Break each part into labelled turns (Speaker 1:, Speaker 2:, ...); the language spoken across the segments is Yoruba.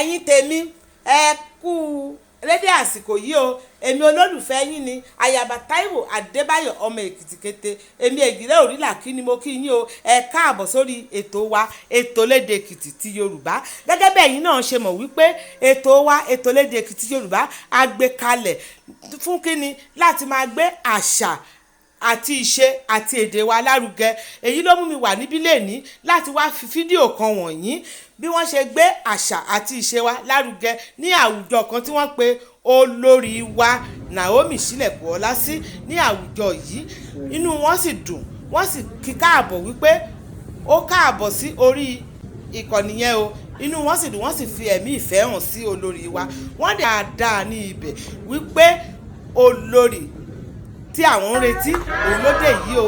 Speaker 1: Ẹ̀yin tèmi, ẹ kú rédé àsìkò yìí o. Èmi olólùfẹ́ yín ni Ayaba Taiwo Adébáyọ̀, ọmọ Èkìtì kété. Èmi èjìrẹ́ òrìlà kí ni mo kí yín o. Ẹ káàbọ̀ sórí ètò wa, ètò lédè Èkìtì ti Yorùbá. Gẹ́gẹ́ bẹ́ẹ̀ yín náà ṣe mọ̀ wípé ètò wa, ètò lédè Èkìtì Yorùbá, a gbé kalẹ̀ fún kíni? Láti máa gbé àṣà àti ìṣe àti èdè wa lárugẹ. Èyí ló mú mi wà níbí lẹ́ni láti wá fi fídíò kan wọ̀nyí, bí wọ́n ṣe gbé àṣà àti ìṣe wa lárugẹ ní àwùjọ kan tí wọ́n pe olórí wa Naomi Sílẹ̀kùnọlá sí. Ní àwùjọ yìí, inú wọn sì dùn, wọ́n sì kí káàbọ̀ wípé ó káàbọ̀ sí orí ìkànnì yẹn o. Inú wọn sì dùn, wọ́n sì fi ẹ̀mí ìfẹ́ hàn sí olórí wa. Wọ́n dẹ̀ dáadáa ní ibẹ̀ wípé olórí tí àwọn ń retí òun ló dé yìí o.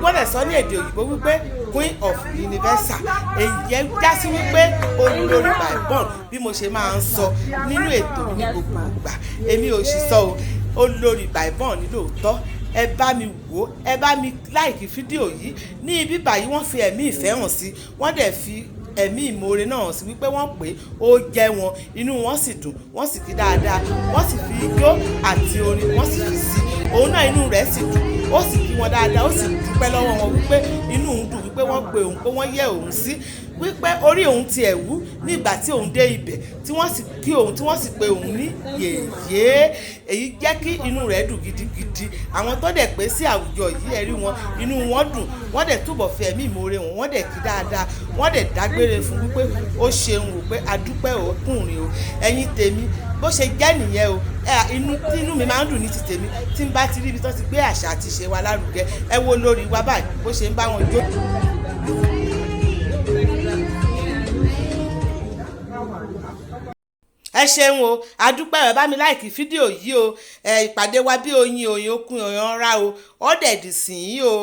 Speaker 1: Wọ́n dẹ̀ sọ ní èdè òyìnbó wípé Queen of Universal. Èyí já sí wípé olórí by born, bí mo ṣe máa ń sọ nínú ètò mi ní gbogbo ìgbà. Èmi ò sì sọ o, olórí by born ní lóòótọ́. Ẹ bá mi wò ó, ẹ bá mi like fídíò yìí. Ní ibi báyìí, wọ́n fi ẹ̀mí ìfẹ́ hàn sí, wọ́n dẹ̀ fi ẹ̀mí ìmoore náà hàn sí wípé wọ́n pè ó jẹ́ wọn. Inú wọn sì dùn, wọ́n sì kí dáadáa, wọ́n sì fi ijó àti orin, wọ́n sì fi sí òun náà. Inú rẹ̀ sì dùn, ó sì kí wọn dáadáa, ó sì dúpẹ́ lọ́wọ́ wọn wípé inú òun dùn wípé wọ́n pe òun, pé wọ́n yẹ òun sí, wípé orí òun tiẹ̀ wú nígbà tí òun dé ibẹ̀, tí wọ́n sì kí òun, tí wọ́n sì pe òun ní yèyé. Èyí jẹ́ kí inú rẹ̀ dùn gidigidi. Àwọn tó dẹ̀ pé sí àwùjọ yìí, ẹ rí wọn, inú wọn dùn, wọ́n dẹ̀ túbọ̀ fi ẹ̀mí ìmoore wọn, wọ́n dẹ̀ kí dáadáa, wọ́n dẹ̀ dágbére fún wípé ó ṣeun o, pé adúpẹ́ òkùnrin o. Ẹ̀yin tèmi, bó ṣe jẹ́ nìyẹn o. Inú inú mi máa ń dùn ní ti tèmi tí n bá ti rí ibi tó ti gbé àṣà àti ìṣe wa lárugẹ. Ẹ wo lórí wa báyìí bó ṣe ń bá wọn jó. Ẹ ṣeun o, adúpẹ́. Ẹ bá mi like fídíò yìí o. Ẹ ìpàdé wa bí oyin oyin okun oyin ra o. Ọ̀dẹ̀dì sìn yín o.